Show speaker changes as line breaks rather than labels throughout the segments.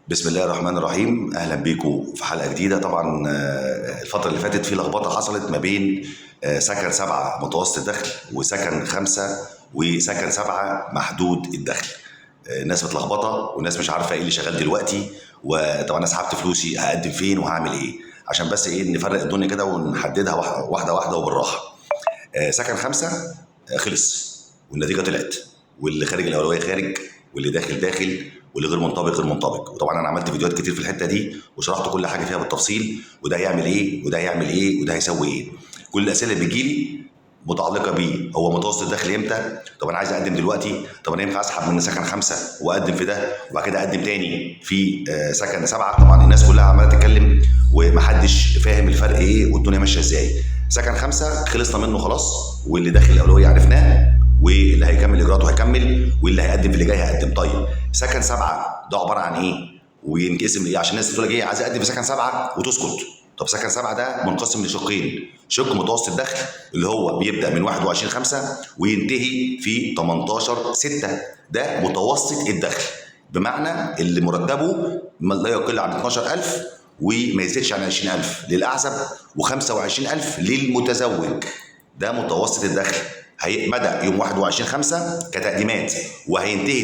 بسم الله الرحمن الرحيم. اهلا بيكم في حلقة جديده. طبعا الفترة اللي فاتت في لخبطة حصلت ما بين سكن 7 متوسط الدخل وسكن 5 وسكن 7 محدود الدخل. الناس متلخبطه والناس مش عارفه ايه اللي شغال دلوقتي، وطبعا انا سحبت فلوسي هقدم فين وهعمل ايه، عشان بس ايه نفرق الدنيا كده ونحددها واحدة واحدة وبالراحه. سكن 5 خلص والنتيجة طلعت، واللي خارج الاولوية خارج، واللي داخل داخل، واللي غير منطبق غير منطبق. وطبعا انا عملت فيديوهات كتير في الحتة دي وشرحت كل حاجة فيها بالتفصيل، وده هيعمل ايه وده هيعمل ايه وده هيسوي ايه. كل الاسئلة اللي بتجيلي متعلقه بيه، هو متوسط الدخل امتى؟ طب انا عايز اقدم دلوقتي، طب انا ينفع اسحب من سكن 5 واقدم في ده وبعد كده اقدم تاني في سكن 7؟ طبعا الناس كلها عماله تتكلم ومحدش فاهم الفرق ايه والدنيا ماشية ازاي. سكن 5 خلصنا منه خلاص، واللي داخل الاولوية عرفناه، واللي هيكمل اجراءاته هيكمل، واللي هيقدم في اللي جاي هيقدم. طيب سكن 7 ده عبارة عن ايه وينقسم لايه؟ عشان الناس تقول لك ايه، عايز اقدم في سكن 7 وتسكت. طب سكن 7 ده منقسم لشقين، شق متوسط الدخل اللي هو بيبدا من 21/5 وينتهي في 18/6، ده متوسط الدخل، بمعنى اللي مرتبه لا يقل عن 12000 وما يزيدش عن 20000 للاعزب و25000 للمتزوج. ده متوسط الدخل. بدأ يوم 21/5 كتقديمات، وهينتهي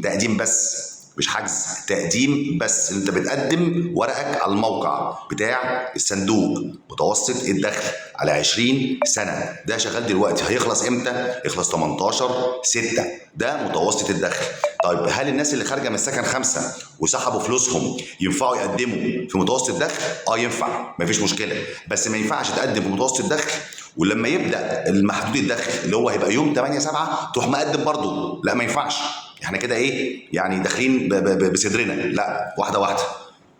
تقديم بس مش حجز، تقديم بس، انت بتقدم ورقك على الموقع بتاع الصندوق. متوسط الدخل على 20 سنة، ده شغال دلوقتي، هيخلص امتى؟ يخلص 18/6، ده متوسط الدخل. طيب هل الناس اللي خارجة من سكن 5 وسحبوا فلوسهم ينفعوا يقدموا في متوسط الدخل؟ ينفع، مفيش مشكلة، بس ما ينفعش تقدم في متوسط الدخل ولما يبدأ المحدود الدخل اللي هو هيبقى يوم 8/7 تروح مقدم برضه، لا ما ينفعش. احنا كده ايه يعني داخلين بصدرنا، لا واحدة واحدة.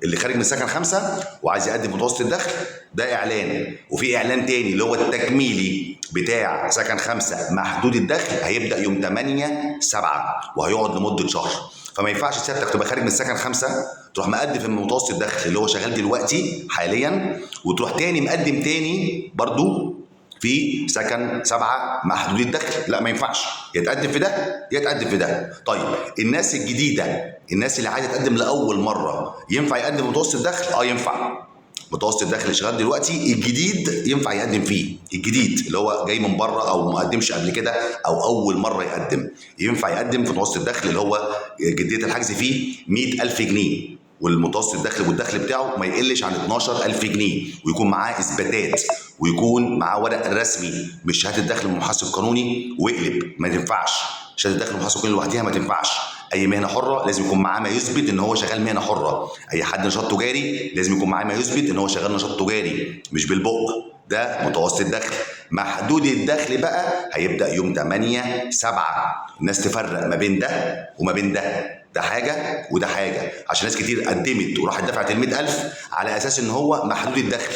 اللي خارج من سكن 5 وعايز يقدم متوسط الدخل ده اعلان، وفي اعلان تاني اللي هو التكميلي بتاع سكن 5 محدود الدخل هيبدا يوم 8/7 وهيقعد لمدة شهر. فما ينفعش سيادتك تبقى خارج من سكن 5 تروح مقدم في متوسط الدخل اللي هو شغال دلوقتي حاليا، وتروح تاني مقدم تاني برضو في سكن 7 محدود الدخل، لا ما ينفعش، يا تقدم في ده يا تقدم في ده. طيب الناس الجديدة، الناس اللي عايزه تقدم لاول مرة، ينفع يقدم متوسط الدخل؟ ينفع. متوسط الدخل اللي شغال دلوقتي الجديد ينفع يقدم فيه، الجديد اللي هو جاي من بره او ما قدمش قبل كده او اول مرة يقدم، ينفع يقدم في متوسط الدخل اللي هو جدية الحجز فيه 100000 جنيه، والمتوسط الدخل والدخل بتاعه ما يقلش عن 12000 جنيه، ويكون معاه اثباتات ويكون معاه ورق رسمي، مش شهادة دخل من محاسب قانوني واقلب، ما تنفعش شهادة دخل من محاسب قانوني لوحديها، ما تنفعش. اي مهنة حره لازم يكون معاه ما يثبت ان هو شغال مهنة حره، اي حد نشاط تجاري لازم يكون معاه ما يثبت ان هو شغال نشاط تجاري، مش بالبق. ده متوسط الدخل. محدود الدخل بقى هيبدا يوم 8/7. الناس تفرق ما بين ده وما بين ده، ده حاجة وده حاجة، عشان ناس كتير قدمت وراحت دفعت ال 100000 على اساس ان هو محدود الدخل،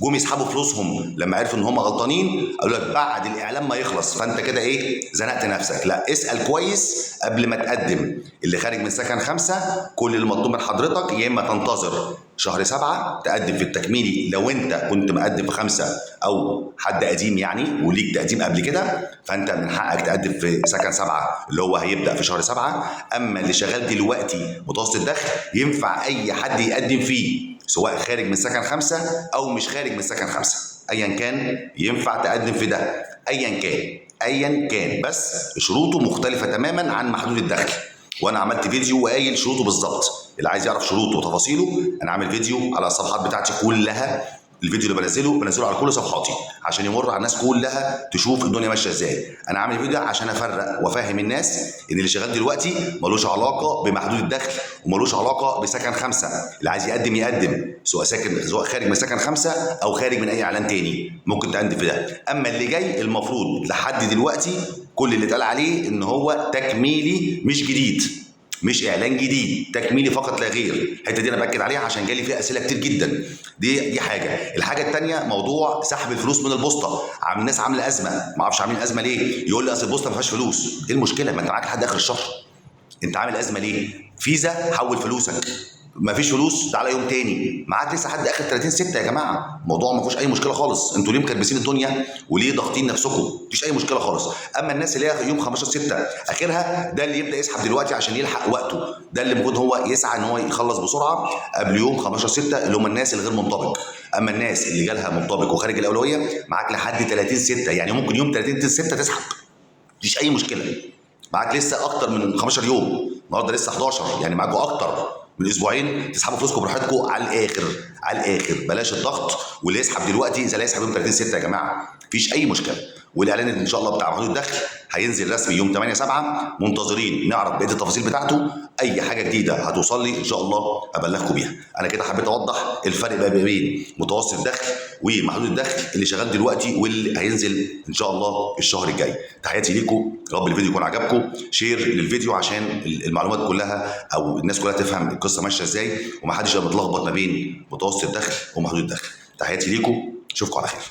جم يسحبوا فلوسهم لما عرفوا ان هم غلطانين، قالوا لك بعد الاعلان ما يخلص، فانت كده ايه زنقت نفسك. لا، اسال كويس قبل ما تقدم. اللي خارج من سكن 5 كل المطلوب من حضرتك يا اما تنتظر شهر 7 تقدم في التكميلي لو انت كنت مقدم في 5 او حد قديم يعني وليك تقديم قبل كده، فانت من حقك تقدم في سكن 7 اللي هو هيبدا في شهر 7. اما اللي شغال دلوقتي متوسط الدخل ينفع اي حد يقدم فيه، سواء خارج من سكن 5 او مش خارج من سكن 5، ايا كان ينفع تقدم في ده، ايا كان، ايا كان، بس شروطه مختلفة تماما عن محدود الدخل. وانا عملت فيديو وقايل شروطه بالظبط، اللي عايز يعرف شروطه وتفاصيله انا عامل فيديو على الصفحات بتاعتي كلها، الفيديو اللي بنزله على كل صفحاتي عشان يمر على الناس كلها تشوف الدنيا ماشية ازاي. انا عامل فيديو عشان افرق وافهم الناس ان اللي شغال دلوقتي ملوش علاقة بمحدود الدخل وملوش علاقة بسكن 5، اللي عايز يقدم يقدم، سواء خارج من سكن 5 او خارج من اي اعلان تاني ممكن تقدم في ده. اما اللي جاي المفروض لحد دلوقتي كل اللي اتقال عليه ان هو تكميلي مش جديد، مش اعلان جديد، تكميلي فقط لا غير. الحتة دي انا باكد عليها عشان جالي فيها اسئلة كتير جدا. دي حاجة. الحاجة الثانية موضوع سحب الفلوس من البوسطه، الناس عامله ازمة، ما اعرفش عاملين ازمة ليه، يقول لي اصل البوسطه ما فيهاش فلوس. ايه المشكلة؟ ما انت معاك لحد اخر الشهر، انت عامل ازمة ليه؟ فيزا حول فلوسك، مفيش فلوس، تعالى يوم تاني، معاك لسه لحد اخر 30/6 يا جماعة. الموضوع ما فيهوش اي مشكلة خالص. انتوا ليه مكربسين الدنيا وليه ضاغطين نفسكم؟ مفيش اي مشكلة خالص. اما الناس اللي هي يوم 15/6 اخرها، ده اللي يبدا يسحب دلوقتي عشان يلحق وقته، ده اللي المفروض هو يسعى ان هو يخلص بسرعة قبل يوم 15/6، اللي هم الناس الغير منطبق. اما الناس اللي جالها منطبق وخارج الاولوية، معاك لحد 30/6، يعني ممكن يوم 30/6 تسحب، مفيش اي مشكلة. معاك لسه اكتر من 15 يوم، النهارده لسه 11، يعني معاكم اكتر من اسبوعين تسحبوا فلوسكم براحتكم على الاخر، على الاخر. بلاش الضغط، واللي يسحب دلوقتي زي اللي يسحب يوم 30/6 يا جماعة، مفيش اي مشكلة. والاعلان ان شاء الله بتاع محدود الدخل هينزل رسمي يوم 8/7، منتظرين نعرف بقية التفاصيل بتاعته. اي حاجة جديدة هتوصل لي ان شاء الله ابلغكم بيها. انا كده حبيت اوضح الفرق بقى بين متوسط الدخل ومحدود الدخل اللي شغال دلوقتي واللي هينزل ان شاء الله الشهر الجاي. تحياتي ليكم، يا رب الفيديو يكون عجبكم. share للفيديو عشان المعلومات كلها او الناس كلها تفهم القصة ماشية ازاي، ومحدش يبقى متلخبط ما بين متوسط الدخل ومحدود الدخل. تحياتي ليكم، اشوفكم على خير.